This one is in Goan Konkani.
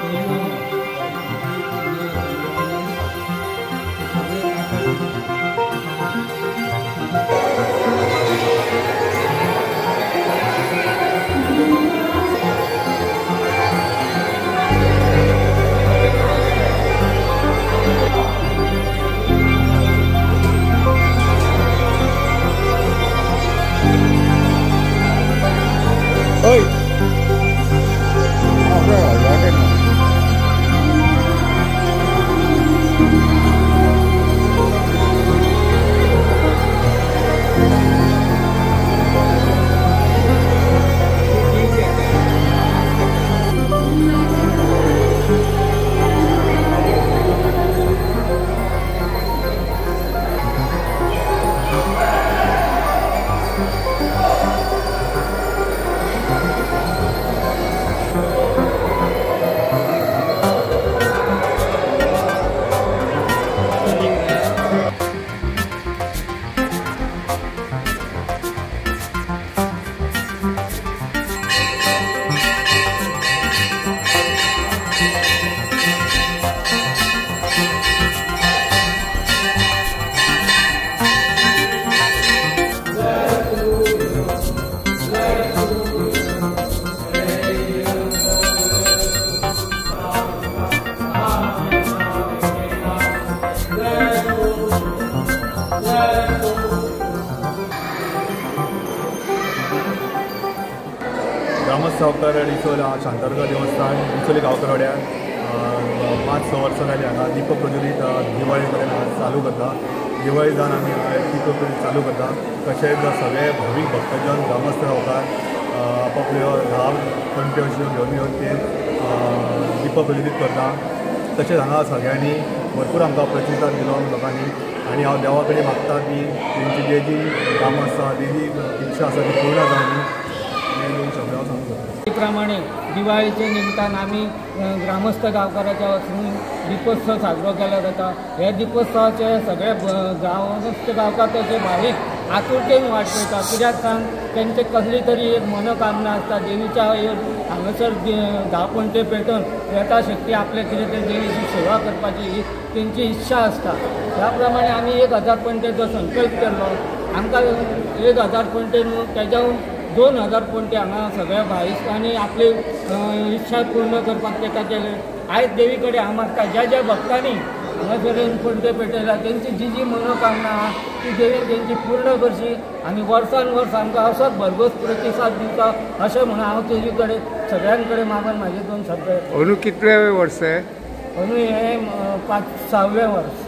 Oi. ग्रामस्थ सावकार रिसोल शांतादुर्गा देवस्थान रिसोली गांवकरवाड्यार 5-6 वर्सां जाली हांगा दीप प्रज्वलीत दिवाळी मेरेन चालू करता. दिवाळी जावन आमी दीप प्रज्वलीत चालू करता. तशेंच सगळे भावीक भक्तजन ग्रामस्थ सावकार आपापल्यो 10 पणट्यो अश्यो घेवन येवन ते दीप प्रज्वलीत करता. तशेंच हांगा सगळ्यांनी भरपूर आमकां प्रतिसाद दिलो लोकांनी आनी हांव देवा कडेन मागता की तेंची जी जी कामां आसा जी जी इच्छा आसा ती पूर्ण जावनी. प्रमाणे दिवाळीचे निमतान आमी ग्रामस्थ गांवकाराच्या वचून दीपोत्सव साजरो केलो जाता. हे दीपोत्सवाचे सगळे ग्रामस्थ गांवकार तशे भावीक आतुरतेन वाट पळयता, कित्याक सांग तेंचे कसली तरी एक मनोकामना आसता. देवीच्या हांगासर 10 पणटे पेटोवन येता शक्ती आपले कितें तरी देवीची सेवा करपाची ही तेंची इच्छा आसता. ह्या प्रमाणे आमी 1000 पणटेचो संकल्प केल्लो. आमकां 1000 पणटे न्हू तेज्याहून 2000 पणटे हांगा सगळ्या भाविकांनी आपली इच्छा पूर्ण करपाक ताका केले. आयज देवी कडेन हांव मागता ज्या ज्या भक्तांनी हांगासर पणटे पेटयला तेंची जी जी मनोकामना आहा ती देवी तेंची पूर्ण करची आनी वर्सान वर्स आमकां असोच भरघोस प्रतिसाद दिवचा अशें म्हणून हांव तेजी कडेन सगळ्यां कडेन मागून म्हाजे 2 शब्द. अंदू कितले वर्स? अंदू हें 5-6वें वर्स.